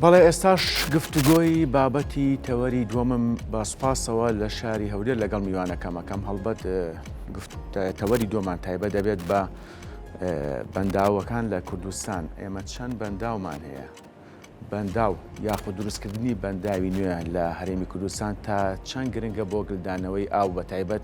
بەڵێ ئێستاش گفتوگۆی بابەتی تەوەری دووەمم بە سوپاسەوە لە شاری هەولێر لەگەڵ میوانەکەم ئەکەم هەڵبەت تەوەری دووەمان تایبەت دەبێت بە بەنداوەکان لە کوردستان ئێمە چەند بەنداومان هەیە بەنداو یاخود دروستکردنی بەنداوی نوێ لە هەرێمی کوردستان تا چەند گرنگە بۆ گلدانەوەی ئاو بە تایبەت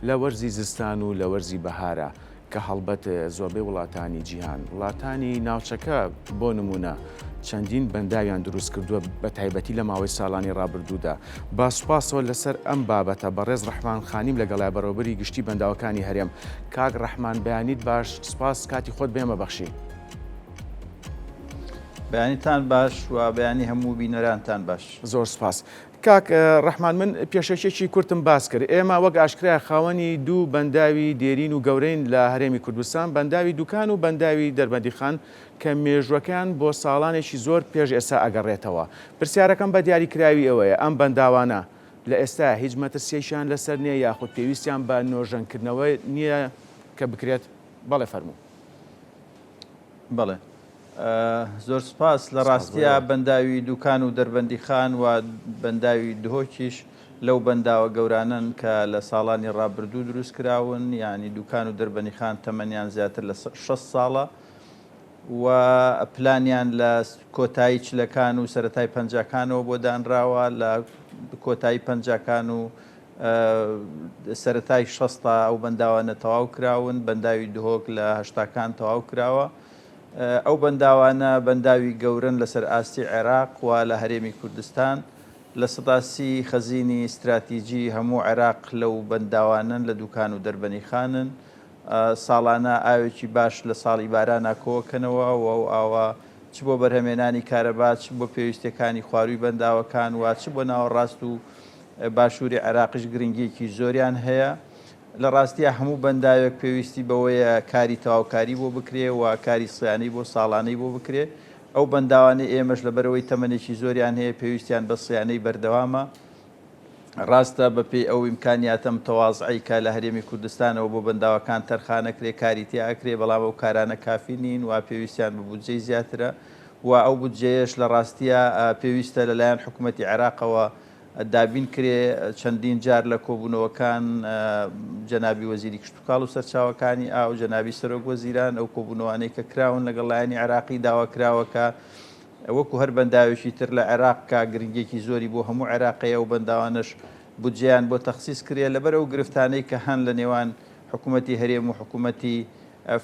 لە وەرزی زستان و لە وەرزی بەهارە کە هەڵبەت زۆربەی وڵاتانی جیهان، وڵاتانی ناوچەکە بۆ نموونە چەندین بەنداویان دروست کردووە بە تایبەتی لە ماوەی ساڵانی ڕابردوودا. با سوپاسەوە لەسەر ئەم بابەتە بەڕێز ڕەحمان خانیم لەگەڵای بەڕێوەبەری گشتی بەنداوەکانی هەرێم. کاک ڕەحمان بەیانیت باش، سوپاس کاتی خۆت بەئێمە بەخشی. بەیانیتان باش و بەیانی هەموو بینەرانتان باش. زۆر سوپاس. کاک ڕەحمان من پێشەکیەکی کورتم باس کرد، ئێمە وەک ئاشکرایە خاوەنی دوو بەنداوی دێرین و گەورەین لە هەرێمی کوردستان، بەنداوی دوکان و بەنداوی دەربەندیخان کە مێژووەکەیان بۆ ساڵانێکی زۆر پێش ئێستا ئەگەڕێتەوە. پرسیارەکەم بە دیاریکراوی ئەوەیە ئەم بەنداوانە لە ئێستایا هیچ مەترسیەکیان لەسەر نییە یاخود پێویستیان بە نۆژەنکردنەوە نییە کە بکرێت؟ بەڵێ فەرموو. بەڵێ زۆر سوپاس. لە ڕاستیا بەنداوی دوکان و دەربەندیخان و بەنداوی دهۆکیش لەو بەنداوە گەورانەن کە لە ساڵانی ڕابردوو دروست کراون، یانی دوکان و دەربەنیخان تەمەنیان زیاتر لە 60 ساڵە و پلانیان لە کۆتایی چلەکان و سەرەتای پەنجاکانەوە بۆ دانراوە، لە کۆتایی پەنجاکان و سەرەتای شەستا ئەو بەنداوانە تەواو کراون، بەنداوی دهۆک لە هەشتاکان تەواو کراوە. ئەو بەنداوانە بەنداوی گەورەن لەسەر ئاستی عێراق و لە هەرێمی کوردستان. 30% خەزینی ستراتیجی هەموو عێراق لەو بەنداوانەن لە دوکان و دەربەنیخانن. ساڵانە ئاوێکی باش لە ساڵی بارانا کۆکەنەوە و ئەو ئاوە چ بۆ بەرهەمێنانی کارەبا، چ بۆ پێویستیەکانی خوارووی بەنداوەکان و چ بۆ ناوەڕاست و باشووری عێراقیش گرنگییەکی زۆریان هەیە. لە ڕاستیا هەموو بەنداوێک پێویستی بەوەیە کاری تەواوکاری بۆ بکرێ و کاری سیانەی بۆ ساڵانەی بۆ بکرێ. ئەو بەنداوانەی ئێمەش لەبەرئەوەی تەمەنێکی زۆریان هەیە پێویستیان بە سیانەی بەردەوامە. ڕاستە بەپێی ئەو ئیمکانیاتە متەوازعەی کە لە هەرێمی کوردستانەوە بۆ بەنداوەکان تەرخانەکرێ کاری تیا ئەکرێ، بەڵام ئەو کارانە کافی نین و پێویستیان بە بودجەی زیاترە و ئەو بودجەیەش لە ڕاستیا پێویستە لەلایەن حکومەتی عێراقەوە دابین کرێ، چەندین جار لە کۆبوونەوەکان جەنابی وەزیری کشتوکاڵ و سەرچاوەکانی ئاو، جەنابی سەرۆک وەزیران، ئەو کۆبوونەوانەی کە کراون لەگەڵ لایەنی عێراقی داوا کراوە کە وەکو هەر بەنداوێکی تر لە عێراق کە گرنگیەکی زۆری بۆ هەموو عێراق هەیە ئەو بەنداوانەش بودجەیان بۆ تەخسیس کرێ، لەبەر ئەو گرفتانەی کە هەن لە نێوان حکومەتی هەرێم و حکومەتی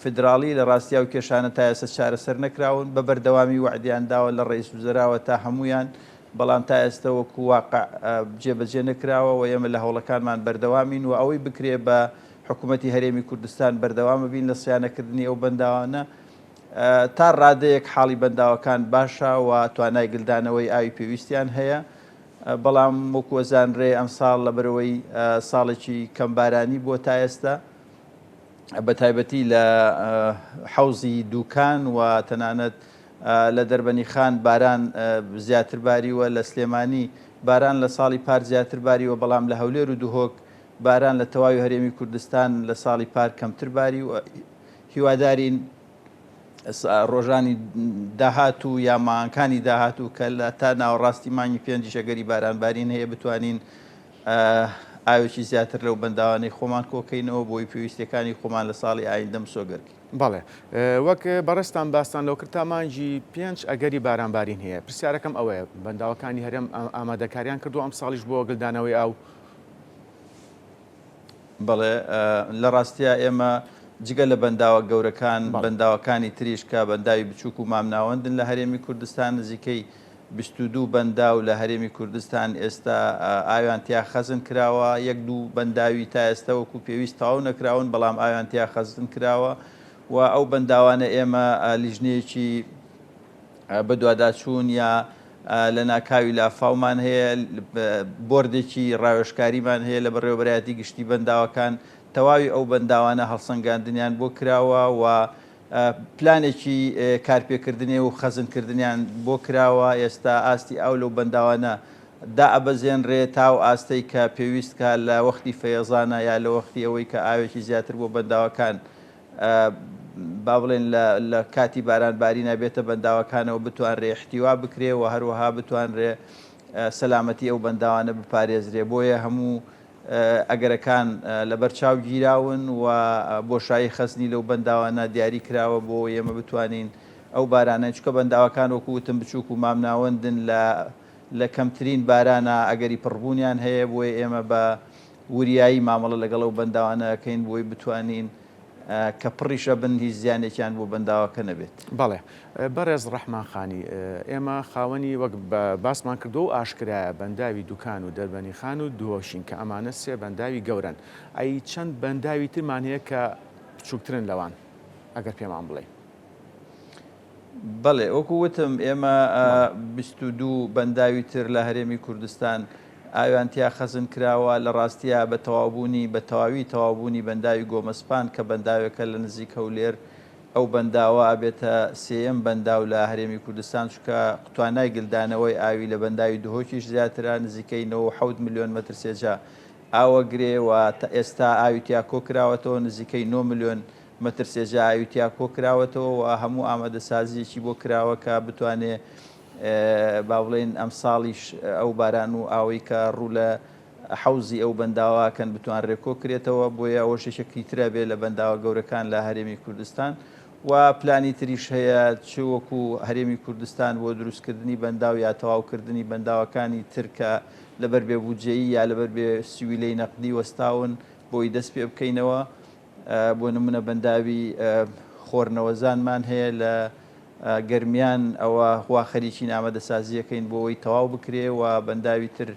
فیدراڵی لە ڕاستیا ئەو کێشانە تا ئێستا چارەسەر نەکراون، بە بەردەوامی وەعدیان داوە لە ڕەئیس وزەراوە تا هەموویان، بەڵام تا ئێستا وەکو واقع جێبەجێ نەکراوە و ئێمە لە هەوڵەکانمان بەردەوامین و ئەوەی بکرێ بە حکومەتی هەرێمی کوردستان بەردەوام بین لە سیانەکردنی ئەو بەنداوانە. تا ڕادەیەک حاڵی بەنداوەکان باشە و توانای گلدانەوەی ئاوی پێویستیان هەیە، بەڵام وەکو ئەزانرێ ئەمساڵ لەبەرئەوەی ساڵێکی کەمبارانی بووە تا ئێستا، بە تایبەتی لە حەوزی دوکان و تەنانەت لە دەربەنیخان باران زیاتر باریوە، لە سلێمانی باران لە ساڵی پار زیاتر باریوە، بەڵام لە هەولێر و دهۆک باران لە تەواوی هەرێمی کوردستان لە ساڵی پار کەمتر باریوە. هیوادارین ڕۆژانی داهاتوو یا مانگانی داهاتوو کە لە تا ناوەڕاستی مانگی پێنجیش ئەگەری بارانبارین هەیە بتوانین ئاوێکی زیاتر لەو بەنداوانەی خۆمان کۆکەینەوە بۆی پێویستیەکانی خۆمان لە ساڵی ئایندە مسۆگەر کەین. بەڵێ وەک بەڕێزتان باستان لەوە کرد تا مانگی پێنج ئەگەری بارانبارین هەیە، پرسیارەکەم ئەوەیە بەنداوەکانی هەرێم ئامادەکاریان کردووە ئەمساڵیش بۆ گلدانەوەی ئاو؟ بەڵێ لە ڕاستیا ئێمە جگە لە بەنداوە گەورەکان بەنداوەکانی تریش کە بەنداوی بچووک و مامناوەندن لە هەرێمی کوردستان نزیکەی 22 بەنداو لە هەرێمی کوردستان ئێستا ئاویان تیا خەزن کراوە، یەک دوو بەنداوی تا ئێستا وەکو پێویست تەواو نەکراون بەڵام ئاویان تیا خەزن کراوە و ئەو بەنداوانە ئێمە لیژنەیەکی بەدواداچوون یا لەناکاوی لافاومان هەیە، بۆردێکی ڕاوێژکاریمان هەیە لە بەڕێوەبەرایەتی گشتی بەنداوەکان، تەواوی ئەو بەنداوانە هەڵسەنگاندنیان بۆ کراوە و پلانێکی کارپێکردنی و خەزنکردنیان بۆ کراوە، ئێستا ئاستی ئاو لەو بەنداوانە دائەبەزێنرێ تا ئەو ئاستەی کە پێویست کا لە وەختی فەیەزانە یا لە وەختی ئەوەی کە ئاوێکی زیاتر بۆ بەنداوەکان. با بڵێن لە کاتی باران بارینا بێتە بەنداوەکانەوە بتوانرێ احتیوا بکرێ و هەروەها بتوانرێ سەلامەتی ئەو بەنداوانە بپارێزرێ بۆیە هەموو ئەگەرەکان لەبەر چاو گیراون و بۆشایی خەزنی لەو بەنداوانە دیاری کراوە بۆ ئێمە بتوانین ئەو بارانە چونکە بەنداوەکان وەکو وتم بچووک و مامناوەندن لە لە کەمترین بارانا ئەگەری پڕبوونیان هەیە بۆیە ئێمە بە وریایی مامەڵە لەگەڵ ئەو بەنداوانە ئەکەین بۆی بتوانین کە پڕیش ئەبن هیچ زیانێکیان بۆ بەنداوەکە نەبێت. بەڵێ بەڕێز ڕەحمان خانی، ئێمە خاوەنی وەک باسمان کردووە و ئاشکرایە بەنداوی دوکان و دەربەنیخان و دهۆکین کە ئەمانە سێ بەنداوی گەورەن، ئەی چەند بەنداوی ترمان هەیە کە بچووکترن لەوان ئەگەر پێمان بڵێی؟ بەڵێ وەکو وتم ئێمە 22 بەنداوی تر لە هەرێمی کوردستان ئاویان تیا خەزن کراوە، لە ڕاستیا بە تەواوبوونی بە تەواوی تەواوبوونی بەنداوی گۆمەسپان کە بەنداوێکە لە نزیک هەولێر ئەو بەنداوە ئەبێتە سێیەم بەنداو لە هەرێمی کوردستان چونکە توانای گلدانەوەی ئاوی لە بەنداوی دهۆکیش زیاترە نزیکەی 97 ملیۆن مەتر سێجا ئاوەگرێ و تا ئێستا ئاوی تیا کۆکراوەتەوە نزیکەی 9 ملیۆن مەتر سێجا ئاوی تیا کۆکراوەتەوە و هەموو ئامادەسازییەکی بۆ کراوە کە بتوانێ با بڵێین ئەمساڵیش ئەو باران و ئاوەی کە ڕوو لە حەوزی ئەو بەنداوە ئەکەن بتوانرێ کۆکرێتەوە، بۆیە ئەوەش یەکێکی ترە بێ لە بەنداوە گەورەکان لە هەرێمی کوردستان و پلانی تریش هەیە چ وەکو هەرێمی کوردستان بۆ دروستکردنی بەنداو یا تەواوکردنی بەنداوەکانی تر کە لەبەر بێ بودجەیی یا لەبەر بێ سیولەی نەقدی وەستاون بۆی دەست پێ بکەینەوە. بۆ نمونە بەنداوی خۆرنەوەزانمان هەیە لە گەرمیان ئەوە وا خەریکین ئامادەسازیەکەین بۆ ئەوەی تەواو بکرێ و بەنداوی تر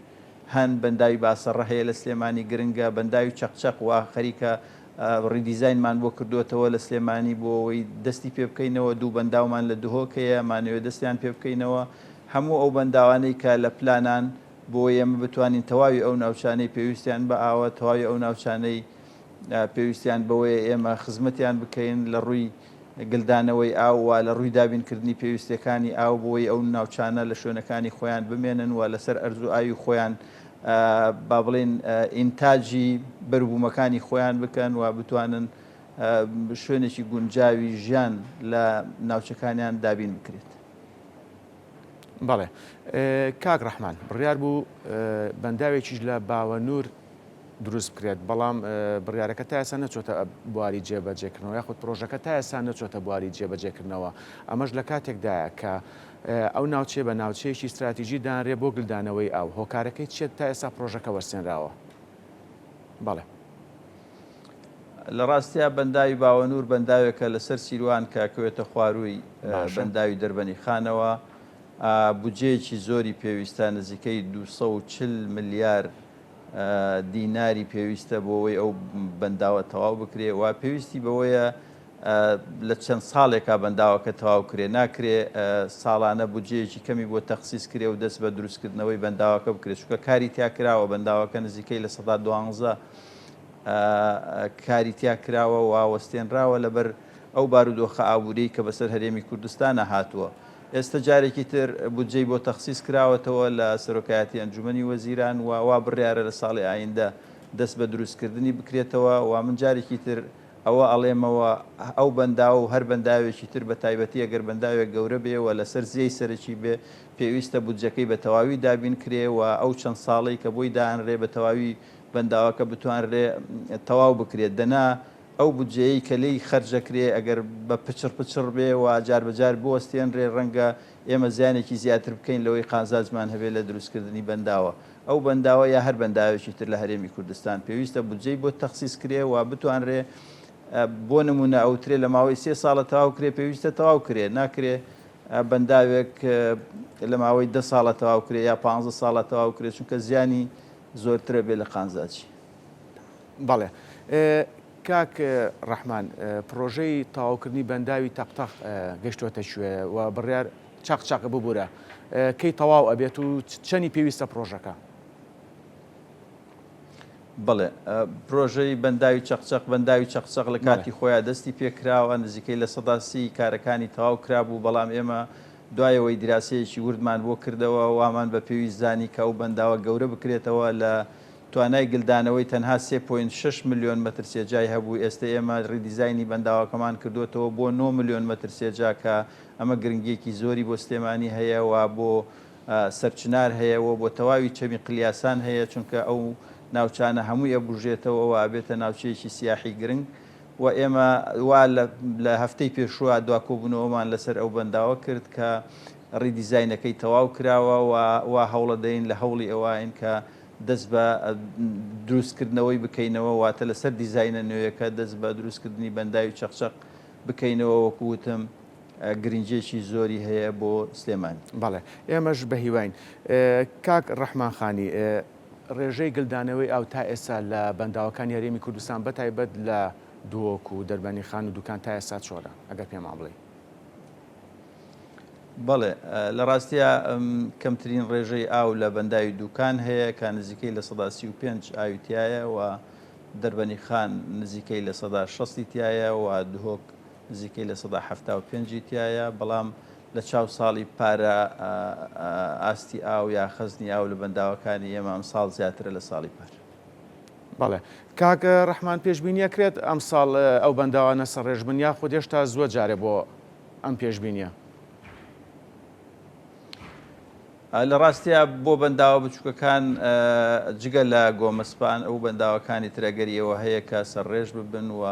هەن بەنداوی باسەڕە هەیە لە سلێمانی گرنگە بەنداوی چەقچەق وا خەریکە ڕیدیزاینمان بۆ کردووەتەوە لە سلێمانی بۆ ئەوەی دەستی پێ بکەینەوە دوو بەنداومان لە دهۆک هەیە مانەوێ دەستیان پێ بکەینەوە هەموو ئەو بەنداوانەی کە لە پلانان بۆ ئێمە بتوانین تەواوی ئەو ناوچانەی پێویستیان بە ئاوە تەواوی ئەو ناوچانەی پێویستیان بەوەیە ئێمە خزمەتیان بکەین لە ڕووی گلدانەوەی ئاو و لە ڕووی دابینکردنی پێویستیەکانی ئاو بۆی ئەو ناوچانە لە شوێنەکانی خۆیان بمێنن و لەسەر ئەرز و ئاوی خۆیان با بڵێین ئینتاجی بەروبوومەکانی خۆیان بکەن و بتوانن شوێنێکی گونجاوی ژیان لە ناوچەکانیان دابین بکرێت. بەڵێ کاک ڕەحمان، بڕیار بوو بەنداوێکیش لە باوەنوور دروست بکرێت، بەڵام بڕیارەکە تا ئێستا نەچۆتە بواری جێبەجێکردنەوە یاخود پرۆژەکە تا ئێستا نەچۆتە بواری جێبەجێکردنەوە، ئەمەش لە کاتێکدایە کە ئەو ناوچەیە بە ناوچەیەکی ستراتیژی دانرێ بۆ گلدانەوەی ئاو، هۆکارەکەی چییە تا ئێستا پرۆژەکە وەستێنراوە؟ بەڵێ. لە ڕاستیا بەنداوی باوەنوور بەنداوێکە لەسەر سیروان کە ئەکەوێتە خوارووی بەنداوی دەربەنیخانەوە، بودجەیەکی زۆری پێویستە نزیکەی 240 ملیار دیناری پێویستە بۆ ئەوەی ئەو بەنداوە تەواو بکرێ و پێویستی بەوەیە لە چەند ساڵێکا بەنداوەکە تەواو کرێ ناکرێ ساڵانە بودجەیەکی کەمی بۆ تەخسیس کرێ و دەست بە دروستکردنەوەی بەنداوەکە بکرێت چونکە کاری تیا کراوە بەنداوەکە نزیکەی 12% کاری تیا کراوە و وەستێنراوە لەبەر ئەو بارودۆخە ئابووریەی کە بەسەر هەرێمی کوردستانا هاتووە. ئێستە جارێکی تر بودجەی بۆ تەخسیس کراوەتەوە لە سەرۆکایەتی ئەنجومەنی وەزیران و وا بڕیارە لە ساڵی ئایندە دەست بە دروستکردنی بکرێتەوە و من جارێکی تر ئەوە ئەڵێمەوە ئەو بەنداوە و هەر بەنداوێکی تر بە تایبەتی ئەگەر بەنداوێک گەورە بێ و لەسەر زێی سەرەکی بێ پێویستە بودجەکەی بە تەواوی دابین کرێ و ئەو چەند ساڵەی کە بۆی دائەنرێ بە تەواوی بەنداوەکە بتوانرێ تەواو بکرێت دەنا ئەو بودجەیەی کە لێی خەرج دەکرێ ئەگەر بە پچڕ پچڕ بێ و جار بە جار بوەستێنرێ ڕەنگە ئێمە زیانێکی زیاتر بکەین لەوەی قازانجمان هەبێ لە دروستکردنی بەنداوە. ئەو بەنداوە یا هەر بەنداوێکی تر لە هەرێمی کوردستان پێویستە بودجەی بۆ تەخسیس کرێ و بتوانرێ بۆ نموونە ئەوترێ لە ماوەی سێ ساڵە تەواو کرێ پێویستە تەواو کرێ ناکرێ بەنداوێک لە ماوەی دە ساڵە تەواو کرێ یا پانزە ساڵە تەواو کرێ چونکە زیانی زۆرترە بێ لە قانزاجی. بەڵێ کاک ڕەحمان پڕۆژەی تەواوکردنی بەنداوی تەق تەق گەشتوەتە کوێ و بڕیار چەق چەق ببورە کەی تەواو ئەبێت و چەنی پێویستە پڕۆژەکە؟ بەڵێ پرۆژەی بەنداوی چەقچەق بەنداوی چەقچەق لە کاتی خۆیان دەستی پێکراوە نزیکەی 30% کارەکانی تەواو کرابوو بەڵام ئێمە دوایەوەی دراسەیەکی وردمان بۆ کردەوە وامان بە پێویست زانی کە ئەو بەنداوە گەورە بکرێتەوە لە توانای گلدانەوەی تەنها سێ point شەش ملیۆن مەتر سێجای هەبوو، ئێستە ئێمە redesign ی بەنداوەکەمان کردووەتەوە بۆ نۆ ملیۆن مەتر سێجا کە ئەمە گرنگییەکی زۆری بۆ سلێمانی هەیە و بۆ سەرچنار هەیە و بۆ تەواوی چەمی قلیاسان هەیە، چونکە ئەو ناوچانە هەمووی ئەبوژێتەوە و ئەبێتە ناوچەیەکی سیاحی گرنگ و ئێمە وا لە هەفتەی پێشووە دوا کۆبوونەوەمان لەسەر ئەو بەنداوە کرد کە redesign ەکەی تەواو کراوە و وا هەوڵەدەین لە هەوڵی ئەوەین کە دەست بە دروستکردنەوەی بکەینەوە، واتە لەسەر دیزاینە نوێیەکە دەست بە دروستکردنی بەنداوی چەقچەق بکەینەوە، وەکو وتم گرنگییەکی زۆری هەیە بۆ سلێمانی. بەڵێ ئێمەش بەهیواین. کاک ڕەحمان خانی، ڕێژەی گلدانەوەی ئاو تا ئێستا لە بەنداوەکانی هەرێمی کوردستان بەتایبەت لە دهۆک و دەربەندیخان و دوکان تا ئێستا چۆنە؟ ئەگەر پێمان بڵێی. بەڵێ، لە ڕاستیا کەمترین ڕێژەی ئاو لە بەنداوی دوکان هەیە کە نزیکەی 35% ئاوی تیایە و دەربەنیخان نزیکەی 60% تیایە و دهۆک نزیکەی 75% تیایە، بەڵام لە چاو ساڵی پارە ئاستی ئاو یا خەزنی ئاو لە بەنداوەکانی ئێمە ئەمساڵ زیاترە لە ساڵی پار. بەڵێ کاک ڕەحمان پێشبینی ئەکرێت ئەمساڵ ئەو بەنداوانە سەرڕێژ بن یاخود هێشتا زووە جارێ بۆ ئەم پێشبینیە؟ لە ڕاستیا بۆ بەنداوە بچووکەکان جگە لە گۆمەسپان ئەو بەنداوەکانی تر ئەگەری ئەوە هەیە کە سەرڕێژ ببن و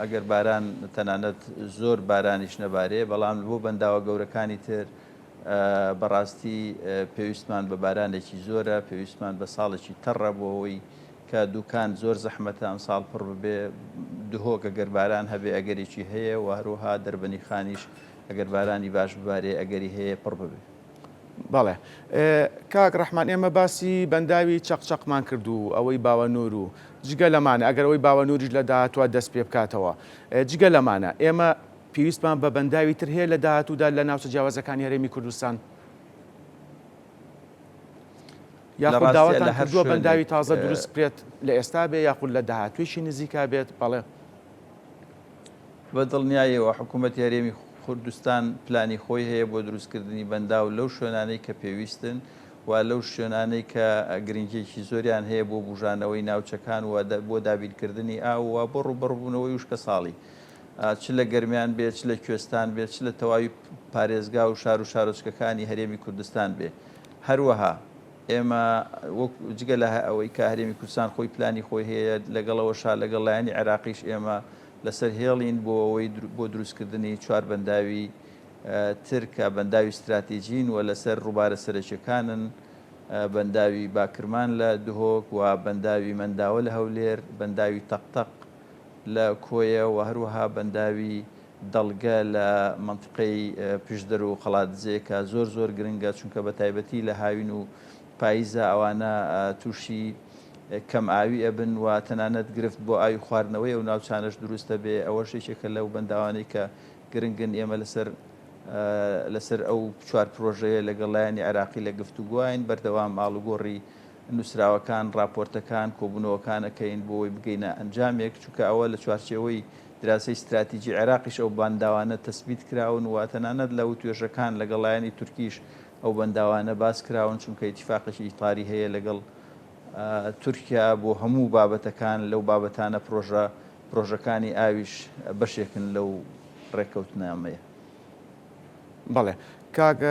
ئەگەر باران تەنانەت زۆر بارانیش نەبارێ، بەڵام بۆ بەنداوە گەورەکانی تر بەڕاستی پێویستمان بە بارانێکی زۆرە، پێویستمان بە ساڵێکی تەڕە بۆ ئەوەی کە دوکان زۆر زەحمەتە ئەمساڵ پڕ ببێ، دهۆک ئەگەر باران هەبێ ئەگەرێکی هەیە و هەروەها دەربەنیخانیش ئەگەر بارانی باش ببارێ ئەگەری هەیە پڕ ببێ. بەڵێ کاک ڕەحمان ئێمە باسی بەنداوی چەق چەقمان کرد و ئەوەی باوەنوور و جگە لەمانە ئەگەر ئەوەی باوەنووریش لە داهاتووە دەست پێ بکاتەوە جگە لەمانە ئێمە پێویستمان بە بەنداوی تر هەیە لە داهاتوودا لە ناوچە جیاوازەکانی هەرێمی کوردستان؟ یاخود داواتان کردووە بەنداوی تازە دروست بکرێت لە ئێستا بێ یاخود لە داهاتوویەکی نزیکا بێت؟ بەڵێ. بە دڵنیایەوە حکوومەتی هەرێمی کوردستان پلانی خۆی هەیە بۆ دروستکردنی بەنداو لەو شوێنانەی کە پێویستن و لەو شوێنانەی کە گرنگییەکی زۆریان هەیە بۆ بوژانەوەی ناوچەکان و بۆ دابینکردنی ئاو و بۆ ڕووبەڕووبوونەوەی وشکەساڵی. چ لە گەرمیان بێ، چ لە کوێستان بێ، چ لە تەواوی پارێزگا و شار و شارۆچکەکانی هەرێمی کوردستان بێ. هەروەها ئێمە وەک جگە لە ئەوەی کە هەرێمی کوردستان خۆی پلانی خۆی هەیە، لەگەڵ ئەوەشا لەگەڵ لایەنی عێراقیش ئێمە لەسەر هێڵین بۆ ئەوەی بۆ دروستکردنی چوار بەنداوی تر کە بەنداوی ستراتیجین و لەسەر ڕووبارە سەرەکیەکانن، بەنداوی باکرمان لە دهۆک و بەنداوی مەنداوە لە هەولێر، بەنداوی تەقتەق لە کۆیە و هەروەها بەنداوی دەڵگە لە مەنتیقەی پشدەر و قەڵادزێ کە زۆر زۆر گرنگە چونکە بە تایبەتی لە هاوین و پاییزا ئەوانە تووشی کەم ئاوی ئەبن و تەنانەت گرفت بۆ ئاوی خواردنەوەی ئەو ناوچانەش دروست دەبێ ئەوەش یەکێکە لەو بەنداوانەی کە گرنگن ئێمە لەسەر لەسەر ئەو چوار پرۆژەیە لەگەڵ لایەنی عێراقی لە گفتوگۆین بەردەوام ئاڵوگۆڕی نووسراوەکان، ڕاپۆرتەکان، کۆبوونەوەکان ئەکەین بۆ ئەوەی بگەینە ئەنجامێک، چونکە ئەوە لە چوارچێوەی دراسەی ستراتیجی عێراقیش ئەو بەنداوانە تەسبیت کراون و تەنانەت لە وتوێژەکان لەگەڵ لایەنی تورکیش ئەو بەنداوانە باس کراون، چونکە ئیتیفاقێکی ئیتاری هەیە لەگەڵ تورکیا بۆ هەموو بابەتەکان، لەو بابەتانە پرۆژە پرۆژەکانی ئاویش بەشێکن لەو ڕێککەوتنامەیە. بەڵێ کاک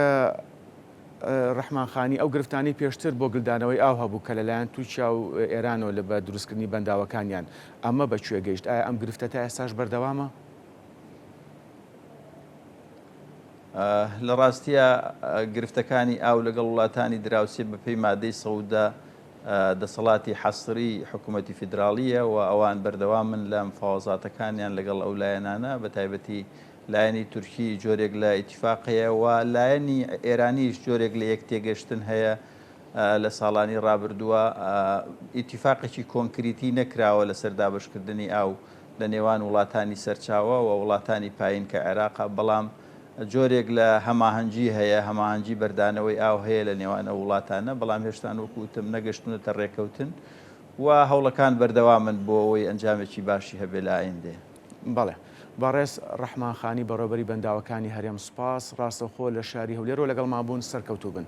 ڕەحمان خانی، ئەو گرفتانەی پێشتر بۆ گلدانەوەی ئاو هەبوو کە لەلایەن تورکیا و ئێرانەوە لە بە دروستکردنی بەنداوەکانیان، ئەمە بە کوێ گەیشت؟ ئایا ئەم گرفتە تا ئێستاش بەردەوامە؟ لە ڕاستیا گرفتەکانی ئاو لەگەڵ وڵاتانی دراوسێ بەپێی مادەی 110 دەسەڵاتی حەسری حکوومەتی فیدراڵییە و ئەوان بەردەوامن لە مفاوەزاتەکانیان لەگەڵ ئەو لایەنانە بە تایبەتی لایەنی تورکی جۆرێک لە ئیتیفاق هەیە و لایەنی ئێرانیش جۆرێک لە یەک تێگەشتن هەیە لە ساڵانی ڕابردووە ئیتیفاقێکی کۆنکریتی نەکراوە لەسەر دابەشکردنی ئاو لە نێوان وڵاتانی سەرچاوە و وڵاتانی پایین کە عێراقە بەڵام جۆرێک لە هەماهەنگی هەیە هەماهەنگی بەردانەوەی ئاو هەیە لە نێوان ئەو وڵاتانە بەڵام هێشتان وەکو وتم نەگەشتونەتە ڕێکەوتن و هەوڵەکان بەردەوامن بۆ ئەوەی ئەنجامێکی باشی هەبێ لە ئایندەیە. بەڵێ بەڕێز ڕەحمان خانی بەڕێوەبەری بەنداوەکانی هەرێم سوپاس، ڕاستەوخۆ لە شاری هەولێرەوە لەگەڵمان بوون، سەرکەوتوو بن.